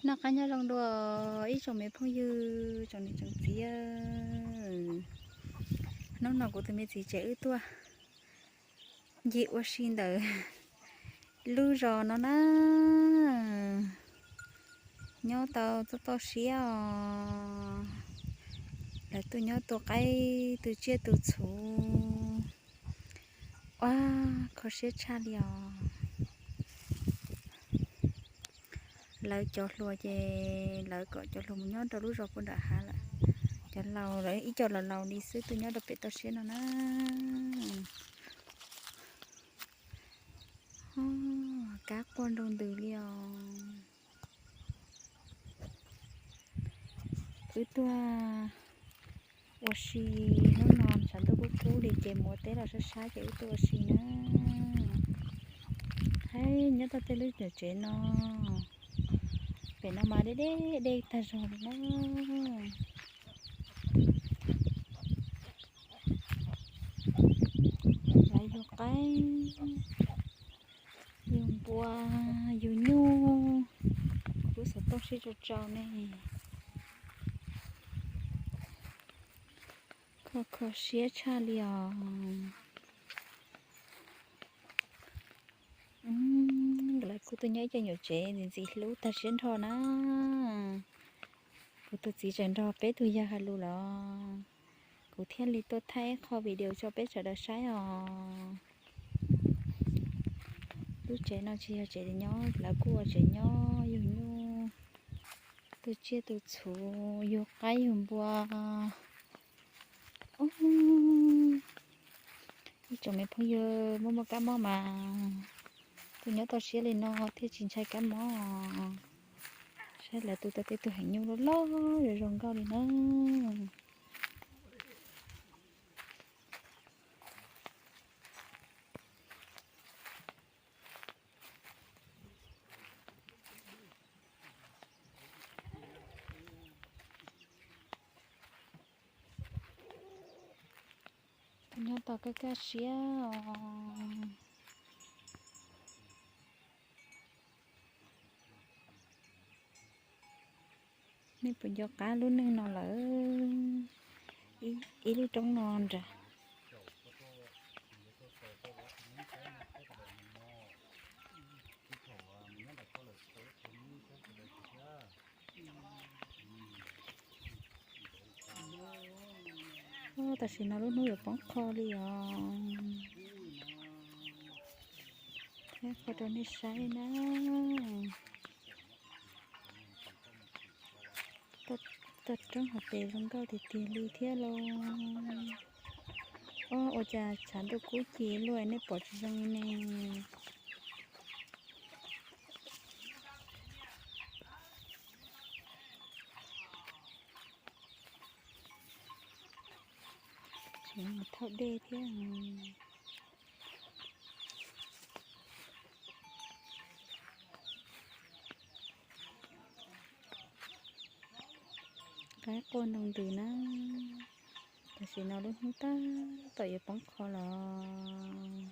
Noj qab nyob zoo dua ib tsoom me phooj ywg tsoom niam tsoom txiv. Hnub no kuv tus me txiv tsev wb tuaj ncig ua si ntawm lub zos no na. Nyob tau txoj toj siab os. Lawv tuaj nyob tua qaib tu tsiaj tu txhuv. Ua kho siab tshaj li os. Lawv cov hluas ces lawv kom cov hluas mus nyob rau lub zos puag nram hav lawm. Cov laus lawv ib co laus laus li xwb tuaj nyob rau pem toj siab no na. Kab quaj nroo ntws li os. Wb tuaj ua si hnub no tshav ntuj kub kub li ces mus ua teb los sab sab ces wb tuaj ua si na. Hais nyob tau tej lub nyuam tsev no, pem no mas deb deb deb tag zog li na. Lawv yug qaib, yug npua, yug nyuj, lub xov tooj sib tsau tsau ne. Kho kho siab tshaj li os. Nkawd lawv kuj tuaj nyob ib co nyuam tsev ntxim ntxim hlub tag siab nrho na. Kuv tus txiv tseem nrog peb tus yawg hais lus los kuv thiaj li tuaj thaij ib qho video tso peb sawv daws saib os. Lub tsev no tsis yog tsev nyob, lawv kuj ua tsev nyob yug nyuj, tu tsiaj tu txhuv, yug qaib yug npua. Ib tsoom me phooj ywg muaj muaj kab mob mas tuaj nyob toj siab li no thiaj tsis ntshai kab mob. Saib lawv tu tau tej tug heev nyuj loj loj zoo zoo nkauj li na. Nyob tau kaj kaj siab os. Nej puas nco qab lub neej no lawm? Ib lub roob no nrad. Tam sim no lub hnub yuav poob qho li os. Thaij qhov rau nej saib na. Toj roob hauv pes zoo nkauj tiag tiag li thiab lauj. Ob, ua cas tshav ntuj kub ci luaj nej pom tsis zoo li ne. Tseem thauj dej thiab. Qaib quaj nroo ntws na. Tam sim no lub hnub tab tom yuav poob qho los.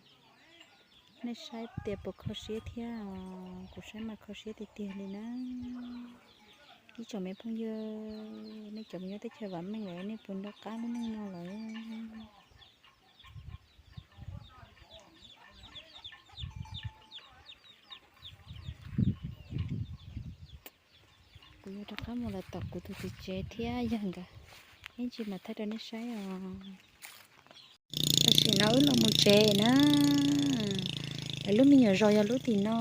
Nej saib tias puas kho siab thiab os? Kuv saib mas kho siab tiag tiag li na. Ib tsoom me phooj ywg, nej cov mus nyob teb chaws vam meej lawm nej puas nco qab lub neej no lawm? Kuv yuav rov qab mus lawm tom kuv tus txiv tsev thiab yawg nkawd, ib ntsis mam thaij rau nej saib os. Tam sim no wb los mus tsev na. Lawv lub me nyuam zos yog lub tim no.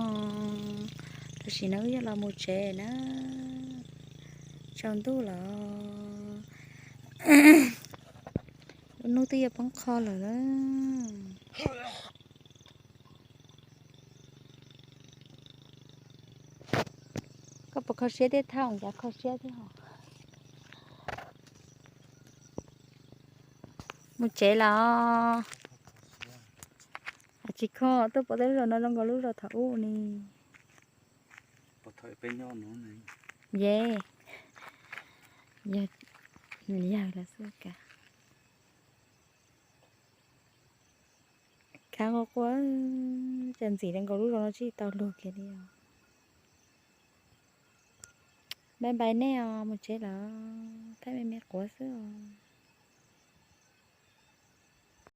Tam sim no wb yuav los mus tsev na. Tsaus ntuj los. Lub hnub twb yuav poob qho lawm na. Koj puas kho siab thiab? Thaj ua cas kho siab thiab hos. Mus tsev los? Tsis kho, tuaj pom tej lub zos no zoo nkaus lub zos thaum ub ne. Ye, yog, yog los xwb ka. Khav quaj quaj, cas ntxim zoo nkaus lub zos no tsis tau luag kiag li os. Bye bye nej os, mus tsev lawm, thaij me me quav xwb os.